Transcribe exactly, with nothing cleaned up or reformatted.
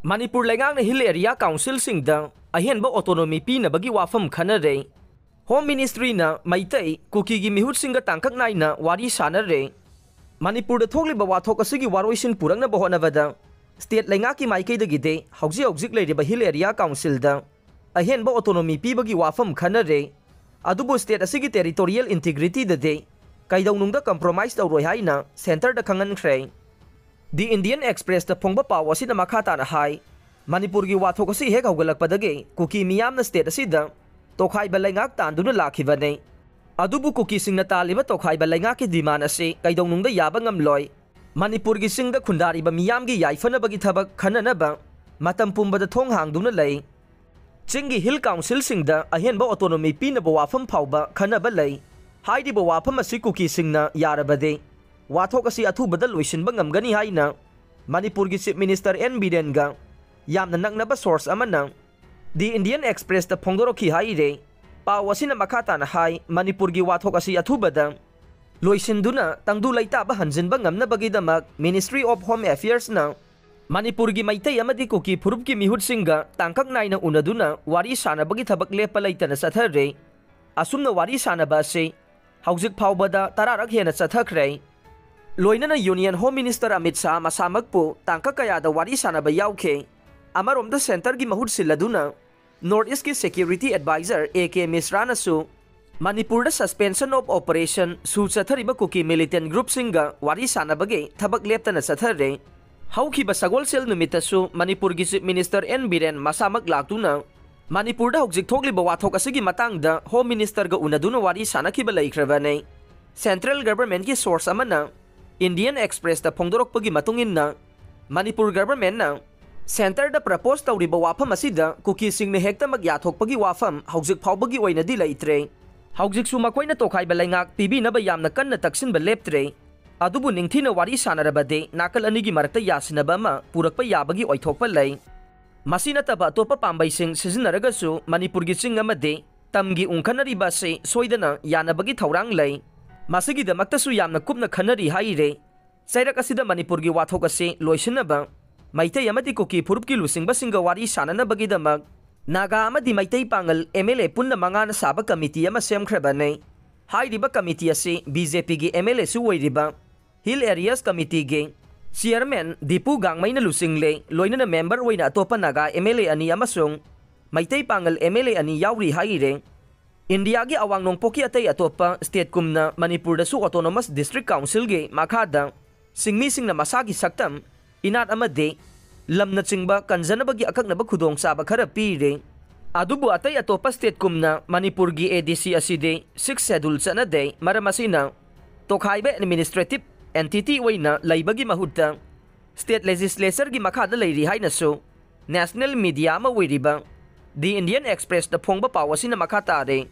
ꯃꯅꯤꯄꯨꯔ ꯂꯩꯉꯥꯛꯅ hill area ꯀꯥꯎꯟꯁꯤꯜꯁꯤꯡꯗ ꯑꯍꯦꯟꯕ autonomy ꯄꯤꯅꯕꯒꯤ ꯋꯥꯐꯝ ꯈꯟꯅꯔꯦ꯫ ꯍꯣꯝ ꯃꯤꯅꯤꯁꯇ꯭ꯔꯤꯅ ꯃꯩꯇꯩ, ꯀꯨꯀꯤꯒꯤ ꯃꯤꯍꯨꯠꯁꯤꯡꯒ ꯇꯥꯡꯀꯛ ꯅꯥꯏꯅ ꯋꯥꯔꯤ ꯁꯥꯟꯅꯔꯦ꯫ ꯃꯅꯤꯄꯨꯔꯗ ꯊꯣꯛꯂꯤꯕ ꯋꯥꯊꯣꯛ ꯑꯁꯤꯒꯤ ꯋꯥꯔꯣꯏꯁꯤꯟ ꯄꯨꯔꯛꯅꯕ ꯍꯣꯠꯅꯕꯗ ꯁ꯭ꯇꯦꯠ ꯂꯩꯉꯥꯛꯀꯤ ꯃꯥꯏꯀꯩꯗꯒꯤꯗꯤ ꯍꯧꯖꯤꯛ ꯍꯧꯖꯤꯛ ꯂꯩꯔꯤꯕ ꯍꯤꯜ ꯑꯦꯔꯤꯌꯥ ꯀꯥꯎꯟꯁꯤꯜꯗ ꯑꯍꯦꯟꯕ ꯑꯣꯇꯣꯅꯣꯃꯤ ꯄꯤꯕꯒꯤ ꯋꯥꯐꯝ ꯈꯟꯅꯔꯦ꯫ ꯑꯗꯨꯕꯨ ꯁ꯭ꯇꯦꯠ ꯑꯁꯤꯒꯤ ꯇꯦꯔꯤꯇꯣꯔꯤꯌꯦꯜ ꯏꯟꯇꯤꯒ꯭ꯔꯤꯇꯤꯗꯗꯤ ꯀꯩꯗꯧꯅꯨꯡꯗ ꯀꯝꯄ꯭ꯔꯣꯃꯥꯏꯁ ꯇꯧꯔꯣꯏ ꯍꯥꯏꯅ ꯁꯦꯟꯇꯔꯗ ꯈꯪꯍꯟꯈ꯭ꯔꯦ꯫ ꯗꯤ ꯏꯟꯗꯤꯌꯟ ꯑꯦꯛꯁꯄ꯭ꯔꯦꯁꯇ ꯐꯣꯡꯕ ꯄꯥꯎ ꯑꯁꯤꯅ ꯃꯈꯥ ꯇꯥꯅ ꯍꯥꯏ, ꯃꯅꯤꯄꯨꯔꯒꯤ ꯋꯥꯊꯣꯛ ꯑꯁꯤ ꯍꯦꯛ ꯍꯧꯒꯠꯂꯛꯄꯗꯒꯤ ꯀꯨꯀꯤ ꯃꯤꯌꯥꯝꯅ ꯁ꯭ꯇꯦꯠ ꯑꯁꯤꯗ ꯇꯣꯈꯥꯏꯕ ꯂꯩꯉꯥꯛ ꯇꯥꯟꯗꯨꯅ ꯂꯥꯛꯈꯤꯕꯅꯤ꯫ ꯑꯗꯨꯕꯨ ꯀꯨꯀꯤꯁꯤꯡꯅ ꯇꯥꯜꯂꯤꯕ ꯇꯣꯈꯥꯏꯕ ꯂꯩꯉꯥꯛꯀꯤ ꯗꯤꯃꯥꯟ ꯑꯁꯤ ꯀꯩꯗꯧꯅꯨꯡꯗ ꯌꯥꯕ ꯉꯝꯂꯣꯏ꯫ ꯃꯅꯤꯄꯨꯔꯒꯤ ꯆꯤꯡꯗ ꯈꯨꯟꯗꯥꯔꯤꯕ ꯃꯤꯌꯥꯝꯒꯤ ꯌꯥꯏꯐꯅꯕꯒꯤ ꯊꯕꯛ ꯈꯟꯅꯅꯕ ꯃꯇꯝ ꯄꯨꯝꯕꯗ ꯊꯣꯡ ꯍꯥꯡꯗꯨꯅ ꯂꯩ꯫ ꯆꯤꯡꯒꯤ ꯍꯤꯜ ꯀꯥꯎꯟꯁꯤꯜꯁꯤꯡꯗ ꯑꯍꯦꯟꯕ ꯑꯣꯇꯣꯅꯣꯃꯤ ꯄꯤꯅꯕ ꯋꯥꯐꯝ ꯐꯥꯎꯕ ꯈꯟꯅꯕ ꯂꯩ꯫ ꯍꯥꯏꯔꯤꯕ ꯋꯥꯐꯝ ꯑꯁꯤ ꯀꯨꯀꯤꯁꯤꯡꯅ ꯌꯥꯔꯕꯗꯤ ꯋꯥꯊꯣꯛ ꯑꯁꯤ ꯑꯊꯨꯕꯗ ꯂꯣꯏꯁꯤꯟꯕ ꯉꯝꯒꯅꯤ ꯍꯥꯏꯅ ꯃꯅꯤꯄꯨꯔꯒꯤ ꯆꯤꯐ ꯃꯤꯅꯤꯁꯇꯔ ꯑꯦꯟ ꯕꯤꯔꯦꯟꯒ ꯌꯥꯝꯅ ꯅꯛꯅꯕ ꯁꯣꯔꯁ ꯑꯃꯅ ꯗꯤ ꯏꯟꯗꯤꯌꯟ ꯑꯦꯛꯁꯄ꯭ꯔꯦꯁꯇ ꯐꯣꯡꯗꯣꯔꯛꯈꯤ ꯍꯥꯏꯔꯦ꯫ ꯄꯥꯎ ꯑꯁꯤꯅ ꯃꯈꯥ ꯇꯥꯅ ꯍꯥꯏ, ꯃꯅꯤꯄꯨꯔꯒꯤ ꯋꯥꯊꯣꯛ ꯑꯁꯤ ꯑꯊꯨꯕꯗ ꯂꯣꯏꯁꯤꯟꯗꯨꯅ ꯇꯪꯗꯨ ꯂꯩꯇꯥꯕ ꯍꯟꯖꯤꯟꯕ ꯉꯝꯅꯕꯒꯤꯗꯃꯛ ꯃꯤꯅꯤꯁꯇ꯭ꯔꯤ ꯑꯣꯐ ꯍꯣꯝ ꯑꯦꯐꯤꯌꯔꯁꯅ ꯃꯅꯤꯄꯨꯔꯒꯤ ꯃꯩꯇꯩ ꯑꯃꯗꯤ ꯀꯨꯀꯤ ꯐꯨꯔꯨꯞꯀꯤ ꯃꯤꯍꯨꯠꯁꯤꯡꯒ ꯇꯥꯡꯀꯛ ꯅꯥꯏꯅ ꯎꯅꯗꯨꯅ ꯋꯥꯔꯤ ꯁꯥꯟꯅꯕꯒꯤ ꯊꯕꯛ ꯂꯦꯞꯄ ꯂꯩꯇꯅ ꯆꯠꯊꯔꯦ꯫ ꯑꯁꯨꯝꯅ ꯋꯥꯔꯤ ꯁꯥꯟꯅꯕ ꯑꯁꯤ ꯍꯧꯖꯤꯛ ꯐꯥꯎꯕꯗ ꯇꯔꯥꯔꯛ ꯍꯦꯟꯅ ꯆꯠꯊꯈ꯭ꯔꯦ꯫ ꯂꯣꯏꯅꯅ union home minister Amit Shah ꯃꯁꯥꯃꯛꯄꯨ ꯇꯥꯡꯀꯛ ꯀꯌꯥꯗ ꯋꯥꯔꯤ ꯁꯥꯟꯅꯕ ꯌꯥꯎꯈꯤ꯫ ꯑꯃꯔꯣꯝꯗ ꯁꯦꯟꯇꯔꯒꯤ ꯃꯍꯨꯠ ꯁꯤꯜꯂꯗꯨꯅ ꯅꯣꯔꯠ ꯏꯁꯀꯤ ꯁꯦꯀ꯭ꯌꯨꯔꯤꯇꯤ ꯑꯦꯗꯚꯥꯏꯖꯔ ꯑꯦ ꯀꯦ ꯃꯤꯁ꯭ꯔꯥꯅꯁꯨ ꯃꯅꯤꯄꯨꯔꯗ ꯁꯁꯄꯦꯟꯁꯟ ꯑꯣꯐ ꯑꯣꯄꯔꯦꯁꯟ ꯁꯨ ꯆꯠꯊꯔꯤꯕ ꯀꯨꯀꯤ ꯃꯤꯂꯤꯇꯦꯟ ꯒ꯭ꯔꯨꯞꯁꯤꯡꯒ ꯋꯥꯔꯤ ꯁꯥꯟꯅꯕꯒꯤ ꯊꯕꯛ ꯂꯦꯞꯇꯅ ꯆꯠꯊꯔꯦ꯫ ꯍꯧꯈꯤꯕ ꯁꯒꯣꯜꯁꯦꯜ ꯅꯨꯃꯤꯠꯇꯁꯨ ꯃꯅꯤꯄꯨꯔꯒꯤ ꯆꯤꯐ ꯃꯤꯅꯤꯁꯇꯔ ꯑꯦꯟ ꯕꯤꯔꯦꯟ ꯃꯁꯥꯃꯛ ꯂꯥꯛꯇꯨꯅ ꯃꯅꯤꯄꯨꯔꯗ ꯍꯧꯖꯤꯛ ꯊꯣꯛꯂꯤꯕ ꯋꯥꯊꯣꯛ ꯑꯁꯤꯒꯤ ꯃꯇꯥꯡꯗ ꯍꯣꯝ ꯃꯤꯅꯤꯁꯇꯔꯒ ꯎꯅꯗꯨꯅ ꯋꯥꯔꯤ ꯁꯥꯟꯅꯈꯤꯕ ꯂꯩꯈ꯭ꯔꯕꯅꯤ꯫ ꯁꯦꯟꯇ꯭ꯔꯦꯜ ꯒꯚꯔꯟꯃꯦꯟꯠꯀꯤ ꯁꯣꯔꯁ ꯑꯃꯅ ꯏꯟꯗꯤꯌꯟ ꯑꯦꯛꯁꯄ꯭ꯔꯦꯁꯇ ꯐꯣꯡꯗꯣꯔꯛꯄꯒꯤ ꯃꯇꯨꯡ ꯏꯟꯅ, ꯃꯅꯤꯄꯨꯔ ꯒꯚꯔꯟꯃꯦꯟꯠꯅ ꯁꯦꯟꯇꯔꯗ ꯄ꯭ꯔꯄꯣꯖ ꯇꯧꯔꯤꯕ ꯋꯥꯐꯝ ꯑꯁꯤꯗ ꯀꯨꯀꯤꯁꯤꯡꯅ ꯍꯦꯛꯇꯃꯛ ꯌꯥꯊꯣꯛꯄꯒꯤ ꯋꯥꯐꯝ ꯍꯧꯖꯤꯛ ꯐꯥꯎꯕꯒꯤ ꯑꯣꯏꯅꯗꯤ ꯂꯩꯇ꯭ꯔꯦ꯫ ꯍꯧꯖꯤꯛꯁꯨ ꯃꯈꯣꯏꯅ ꯇꯣꯈꯥꯏꯕ ꯂꯩꯉꯥꯛ ꯄꯤꯕꯤꯅꯕ ꯌꯥꯝꯅ ꯀꯟꯅ ꯇꯛꯁꯤꯟꯕ ꯂꯦꯞꯇ꯭ꯔꯦ꯫ ꯑꯗꯨꯕꯨ ꯅꯤꯡꯊꯤꯅ ꯋꯥꯔꯤ ꯁꯥꯟꯅꯔꯕꯗꯤ ꯅꯥꯀꯜ ꯑꯅꯤꯒꯤ ꯃꯔꯛꯇ ꯌꯥꯁꯤꯟꯅꯕ ꯑꯃ ꯄꯨꯔꯛꯄ ꯌꯥꯕꯒꯤ ꯑꯣꯏꯊꯣꯛꯄ ꯂꯩ꯫ ꯃꯁꯤ ꯅꯠꯇꯕ ꯑꯇꯣꯞꯄ ꯄꯥꯝꯕꯩꯁꯤꯡ ꯁꯤꯖꯤꯟꯅꯔꯒꯁꯨ ꯃꯅꯤꯄꯨꯔꯒꯤ ꯆꯤꯡ ꯑꯃꯗꯤ ꯇꯝꯒꯤ ꯎꯪꯈꯠꯅꯔꯤꯕ ꯑꯁꯤ ꯁꯣꯏꯗꯅ ꯌꯥꯅꯕꯒꯤ ꯊꯧꯔꯥꯡ ꯂꯩ꯫ ꯃꯁꯤꯒꯤꯗꯃꯛꯇꯁꯨ ꯌꯥꯝꯅ ꯀꯨꯞꯅ ꯈꯟꯅꯔꯤ ꯍꯥꯏꯔꯦ꯫ ꯆꯩꯔꯛ ꯑꯁꯤꯗ ꯃꯅꯤꯄꯨꯔꯒꯤ ꯋꯥꯊꯣꯛ ꯑꯁꯤ ꯂꯣꯏꯁꯤꯟꯅꯕ ꯃꯩꯇꯩ ꯑꯃꯗꯤ ꯀꯨꯀꯤ ꯐꯨꯔꯨꯞꯀꯤ ꯂꯨꯆꯤꯡꯕꯁꯤꯡꯒ ꯋꯥꯔꯤ ꯁꯥꯅꯅꯕꯒꯤꯗꯃꯛ ꯅꯥꯒꯥ ꯑꯃꯗꯤ ꯃꯩꯇꯩ ꯄꯥꯉꯜ MLA ꯄꯨꯟꯅ ꯃꯉꯥꯅ ꯁꯥꯕ ꯀꯃꯤꯇꯤ ꯑꯃ ꯁꯦꯝꯈ꯭ꯔꯕꯅꯤ꯫ ꯍꯥꯏꯔꯤꯕ ꯀꯃꯤꯇꯤ ꯑꯁꯤ BJPꯒꯤ MLAꯁꯨ ꯑꯣꯏꯔꯤꯕ Hill Areas Committeeꯒꯤ Chairman ꯗꯤꯄꯨ ꯒꯥꯡꯃꯩꯅ ꯂꯨꯆꯤꯡꯂꯦ, ꯂꯣꯏꯅꯅ member ꯑꯣꯏꯅ ꯑꯇꯣꯞꯄ ꯅꯥꯒꯥ MLA ꯑꯅꯤ ꯑꯃꯁꯨꯡ ꯃꯩꯇꯩ ꯄꯥꯉꯜ MLA ꯑꯅꯤ ꯌꯥꯎꯔꯤ ꯍꯥꯏꯔꯦ꯫ ꯏꯟꯗꯤꯌꯥꯒꯤ ꯑꯋꯥꯡ ꯅꯣꯡꯄꯣꯛꯀꯤ ꯑꯇꯩ ꯑꯇꯣꯞꯄ stateꯀꯨꯝꯅ ꯃꯅꯤꯄꯨꯔꯗꯁꯨ Autonomous District Councilꯒꯤ ꯃꯈꯥꯗ ꯁꯤꯡꯃꯤꯁꯤꯡꯅ ꯃꯁꯥꯒꯤ ꯁꯛꯇꯝ, ꯏꯅꯥꯠ ꯑꯃꯗꯤ ꯂꯝꯅꯆꯤꯡꯕ ꯀꯟꯖꯅꯕꯒꯤ ꯑꯀꯛꯅꯕ ꯈꯨꯗꯣꯡꯆꯥꯕ ꯈꯔ ꯄꯤꯔꯦ꯫ ꯑꯗꯨꯕꯨ ꯑꯇꯩ ꯑꯇꯣꯞꯄ stateꯀꯨꯝꯅ ꯃꯅꯤꯄꯨꯔꯒꯤ ADC ꯑꯁꯤꯗꯤ Sixth Schedule ꯆꯠꯅꯗꯦ꯫ ꯃꯔꯝ ꯑꯁꯤꯅ ꯇꯣꯈꯥꯏꯕ administrative entity ꯑꯣꯏꯅ ꯂꯩꯕꯒꯤ ꯃꯍꯨꯠꯇ state legislatureꯒꯤ ꯃꯈꯥꯗ ꯂꯩꯔꯤ ꯍꯥꯏꯅꯁꯨ national media ꯑꯃ ꯑꯣꯏꯔꯤꯕ The Indian Expressꯇ ꯐꯣꯡꯕ ꯄꯥꯎ ꯑꯁꯤꯅ ꯃꯈꯥ ꯇꯥꯔꯦ꯫